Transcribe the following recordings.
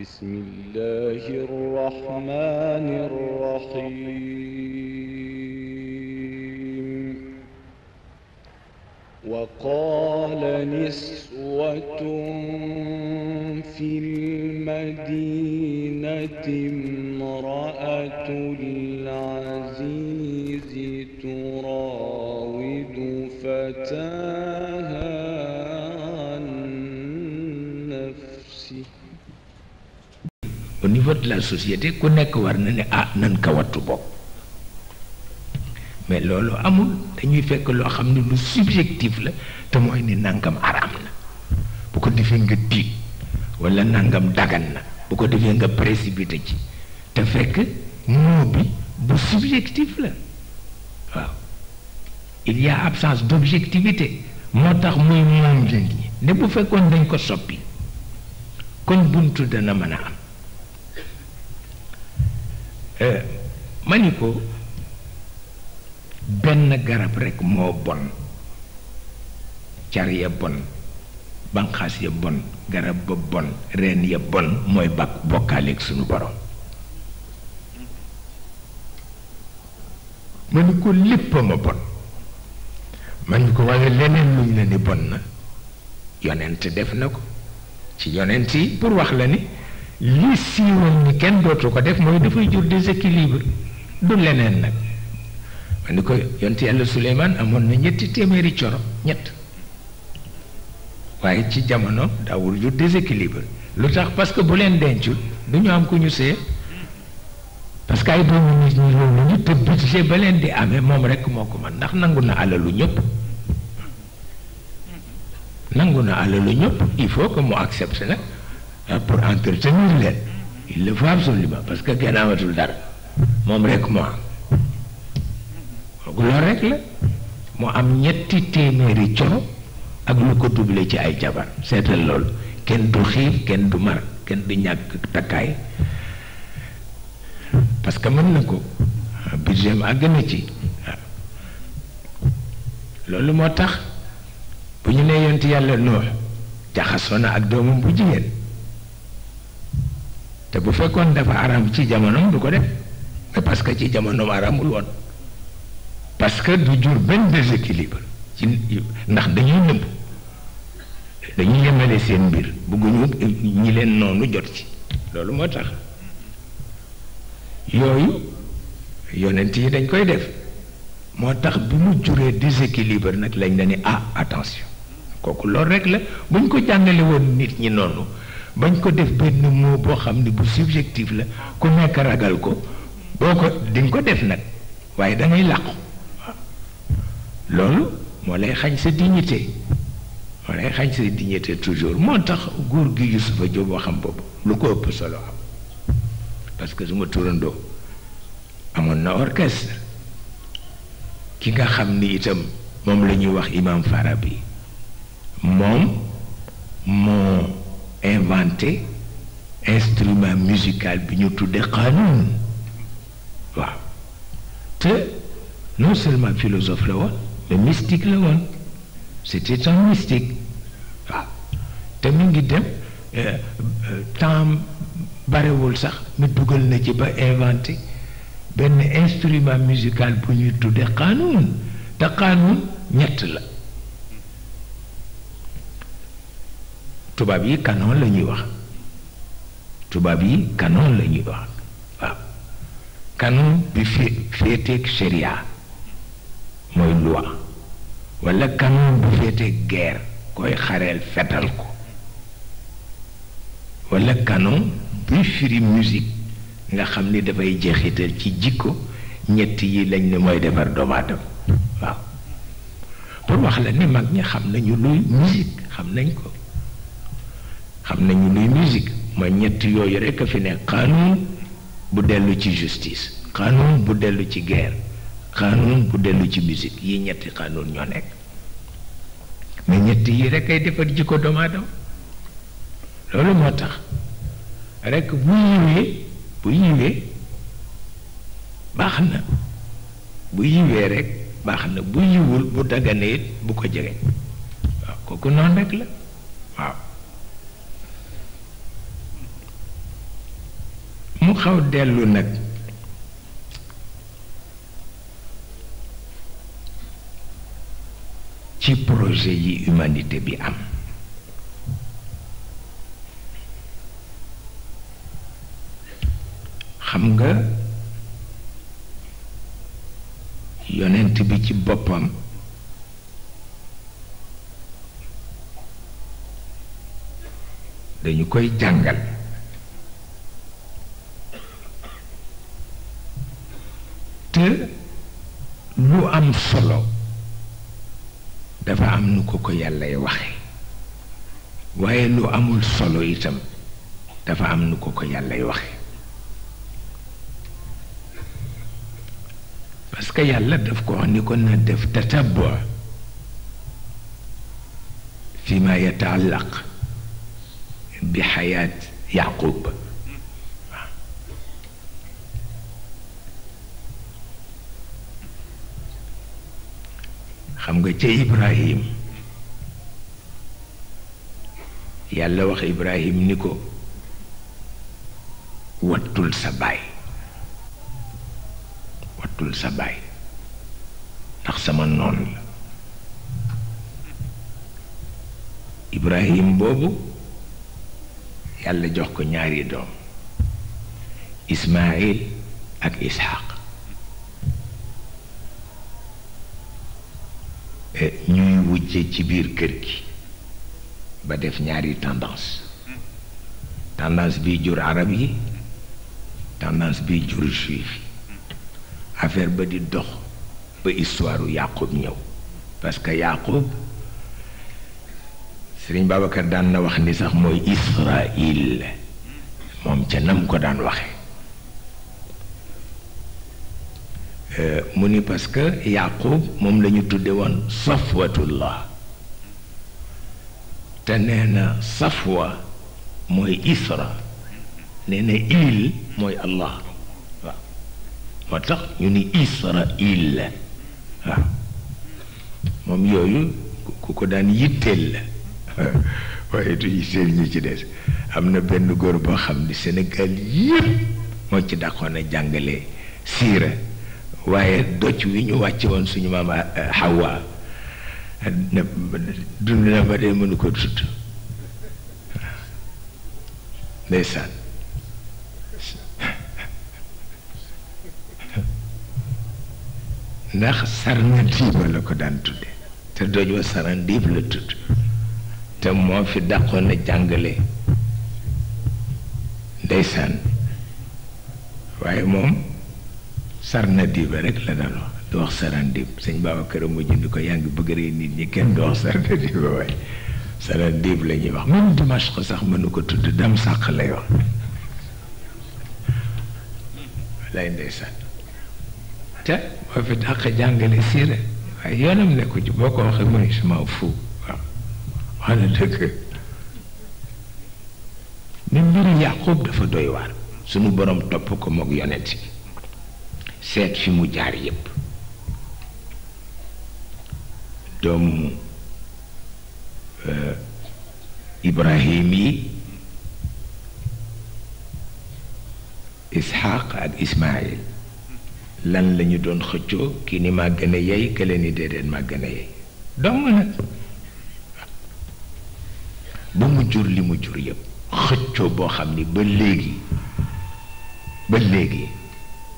بسم الله الرحمن الرحيم وقال نسوة في المدينة امرأة العزيز تراود فتاها عن نفسه. Au niveau de la société ku nekk war na ne nan ka wattu bokk mais loolu amul dañuy fekk loo xam ne lu subjectif la te mooy ni nangam araam na bu ko defee nga tiit wala nangam dagan na bu ko defee nga précipité ci te fekk moo bi bu subjectif la waaw il y a absence d'objectivité moo tax muy moom nit ñi ne bu fekkoon dañ ko soppi kon buntu dana mën a am mani ko benn garab rekk moo bon car ya bon banqaas ya bon garab ba bon reen ya bon mooy bokkaaleeg sunu borom mani ko lépp ma bon mani ko waaye leneen luñ la ni bon na yonent def na ko ci yonent yi pour wax la ni li siiwoon ni kenn dootu ko def mooy dafay jur déséquilibre du leneen nag ma ni ko yonent yàlla Suleymaan amoon na 300 coro ñett waaye ci jamono daawul jur déséquilibre lu tax parce que bu leen dencul du ñu am ku ñu see parce que ay doomu nit ñi loolu ñu te budget ba leen di amee moom rekk moo ko man ndax nangu na alalu ñëpp nangu na alalu ñëpp il faut que mu accepte nag pour entretenir leen il le faut absolument parce que kenn amatul dara moom rek moo am loolu rek la moo am 300 coro ak lu ko doublé ci ay jabar seetal loolu kenn du xiif kenn du mar kenn du ñàkk takkaay parce que mën na ko budget ma àgg na ci loolu moo tax bu ñu nee yonent yàlla Nuux jaxasoo na ak doomam bu jigéen te bu fekkoon dafa araam ci jamonoom du ko def mais parce que ci jamonoom araamul woon parce que du jur benn déséquilibre ci ndax dañuy nëbb dañuy yemale seen mbir bëgguñu ñi leen noonu jot ci loolu moo tax yooyu yonent yi dañ koy def moo tax bi mu juree déséquilibre nag lañ la ni attention kooku loolu rek la buñ ko jàngale woon nit ñi noonu bañ ko def benn mot boo xam ne bu subjectif la ku nekk ragal ko boo ko dinga ko def nag waaye da ngay làqu loolu moo lay xañ sa dignité moo lay xañ sa dignité toujours moo tax góor gi Yusufa Jóob waxam boobu lu ko ëpp solo am parce que suma turandoo amoon na orchestre ki nga xam ni itam moom la ñuy wax imam Farabi moom moo inventé instrument musical bi ñu tudde qaanuun waaw te non seulement philosophe la woon mais mystique la woon c'était un mystique waaw te mu ngi dem temps barewul sax mi dugal na ci ba inventé benn instrument musical bu ñuy tudde qaanuun te qaanuun ñett la tubaab yi canon la ñuy wax tubaab yi canon la ñuy wax waaw canon bi féeteeg sharia mooy loi walla canon bi féeteeg guerre koy xareel fetal ko walla canon bi firi musique nga xam ni dafay jeexital ci jikko ñett yi lañ ne mooy defar doomu aadama waaw pour wax la ni mag ñi xam nañu luy musique xam nañ ko xam nañu luy musique mooy ñett yooyu rekk a fi ne qaanuun bu dellu ci justice qaanuun bu dellu ci guerre qaanuun bu dellu ci musique yi ñetti qaanuun ñoo nekk mais ñett yi rekk ay defar jikko doomu aadama loolu moo tax rekk bu yiwee baax na bu yiwee rekk baax na bu yiwul bu daganee it bu ko jege waaw kooku noonu rekk la waaw mu xaw dellu nag ci projet yi humanité bi am xam nga yonent bi ci boppam dañu koy jàngal te lu am solo dafa am nu ko yàllay waxe waaye lu amul solo itam dafa am nu ko yàllay waxe parce que yàlla daf ko wax ni ko na def tatabbu fi ma yataallaq bi xayaat Yaqub xam nga ca Ibrahim yàlla wax Ibrahim ni ko wattul sa baay ndax sama noon la Ibrahim boobu yàlla jox ko ñaari doom Ismaïl ak Ishaq ñuy wujje ci biir kër gi ba def ñaari tendance bi jur arab yi tendance bi jur juif yi affaire ba di dox ba histoire Yaqub ñëw parce que Yaqub Sëriñ Babacar daan na wax ni sax mooy Israël moom ca nam ko daan waxe mu ni parce que Yaqub moom la ñu tudde woon safwatullah te nee na safwa mooy Isra nee na il mooy Allah waaw moo tax ñu ni Israël waaw moom yooyu ku ko daan yitteel la waaye du yitteel ñi ci des am na benn góor boo xam ni Sénégal yépp moo ci dàqoon a jàngale siira waaye docc wi ñu wàcce woon suñu maam Hawa dund na ba dee mënu ko tudd ndeysaan ndax Sarnadiba la ko daan tudde te doj wa Sarandib la tudd te moo fi dàqoon a jàngale ndeysaan waaye moom Sarnadiba rek la daan wax du wax Sarandib sëñ Babacar a mujj ni ko yaa ngi bëgg rey nit ñi kenn du wax Sarnadiba waaye Sarandib la ñuy wax même Dimashq sax mënu ko tudd dam sàq lay wax lay ndeysaan te moo fi dàq jàngale siira waaye yoonam nekku ci boo ko waxee mu ne sama fu waaw wax na dëgg ni mbiru Yaqub dafa doy waar sunu borom topp ko moog yonent yi seet fi mu jaar yépp doomu Ibrahim yi Ishaq ak Ismaïl lan lañu doon xëccoo kii ni maa gën a yey kële ni déedéet maa gën a yey dong nag ba mu jur li mu jur yépp xëccoo boo xam ni ba léegi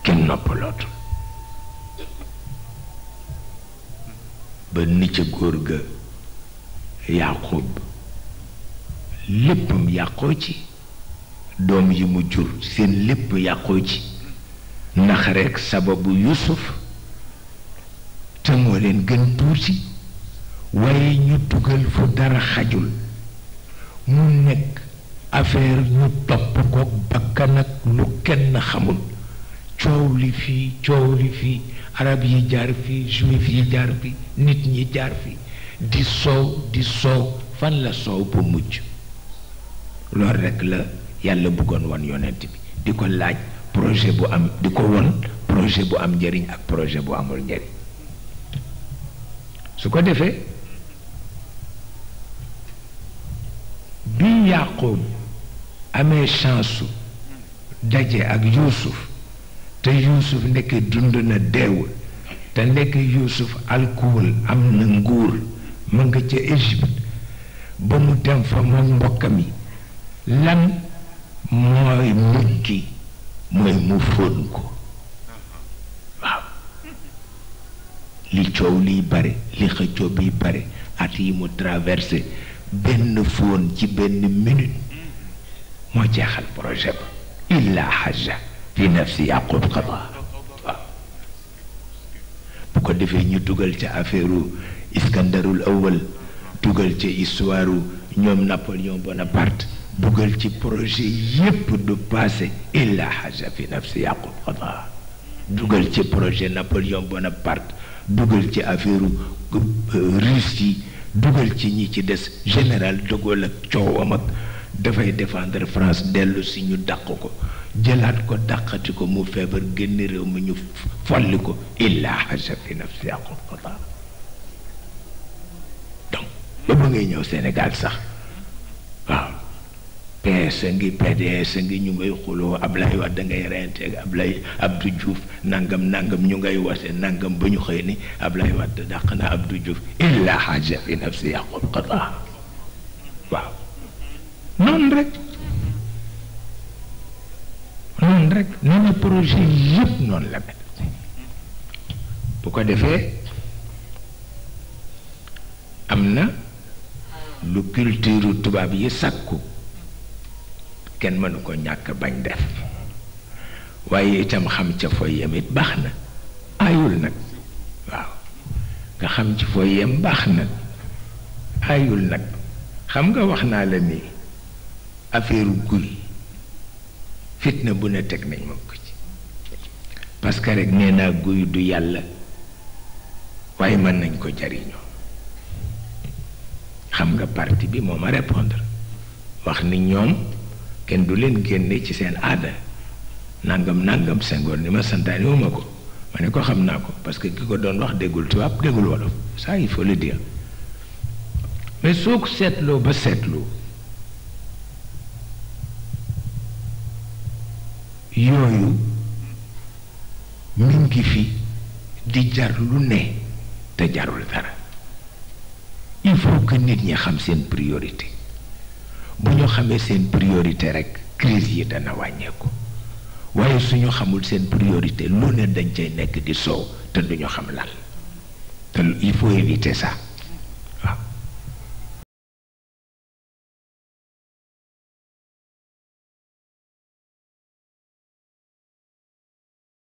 kenn noppalootul ba ni ca góor ga Yaqub léppam yàqoo ci doom yi mu jur seen lépp yàqoo ci ndax rekk sababu Yusuf te moo leen gën tuuti waaye ñu dugal fu dara xajul mu nekk affaire ñu topp ko bakkan ak lu kenn xamul coow li fii arab yi jaar fii juif yi jaar fii nit ñi jaar fii di soow fan la soow ba mujj loolu rekk la yàlla bëggoon wan yonent bi di ko laaj projet bu am di ko won projet bu am njëriñ ak projet bu amul njëriñ su ko defee bi Yaqub amee chance daje ak Yuusuf te Yuusuf nekk dund na deewul te nekk Yuusuf alkuwul am na nguur ma nga ca Égypte ba mu dem fa moom mbokkam yi lan mooy mujj gi mooy mu fóon ko waaw li coow liy bare li xëccoo biy bare at yi mu traversé benn fóon ci benn minute moo jeexal projet ba illa haja fi nafsi yaqub qada waaw bu ko defee ñu dugal ca affaire Iskandarul awwal dugal ca histoire ñoom Napoléon Bonaparte dugal ci projet yépp du passé illa haja fi nafsi yaqub qada dugal ci projet Napoléon Bonaparte dugal ci affaire Russie dugal ci ñi ci des général de Gaulle ak coowam ak dafay défendre France dellu si ñu dàq ko jëlaat ko dàqati ko mu feebar génn réew mi ñu folli ko illa haja fi nafsi yaqub qada donc ba ngay ñëw Sénégal sax waaw PS ngi PDS ngi ñu ngay xuloo Ablaye Wade ngay reyante ak Abdou Diouf nangam ñu ngay wase nangam ba ñu xëy ni Ablaye Wade dàq na Abdou Diouf illa haja fi nafsi yaqub qada waaw noonu rek nee na projet yëpp noonu la mel bu ko defee am na lu culture tubaab yi sàkku kenn mënu ko ñàkk bañ def waaye itam xam ca fooy yem it baax na ayul nag waaw nga xam ci fooy yem baax na ayul nag xam nga wax naa la ni affaire guy fitna bu ne teg nañ ma ko ci parce que rek nee naa guy du yàlla waaye mën nañ ko jariñoo xam nga parti bi moo ma répondre wax ni ñoom kenn du leen génne ci seen aada nangam Senghor ni ma santaane wu ma ko ma ne ko xam naa ko parce que ki ko doon wax déggul tubaab déggul wolof ça il faut le dire mais soo ko seetloo ba seetloo yooyu mi ngi fi di jar lu ne te jarul dara il faut que nit ñi xam seen priorité bu ñu xamee seen priorité rekk crise yi dana wàññeeku waaye suñu xamul seen priorité lu ne dañ cay nekk di soow te duñu xam lan te il faut éviter ça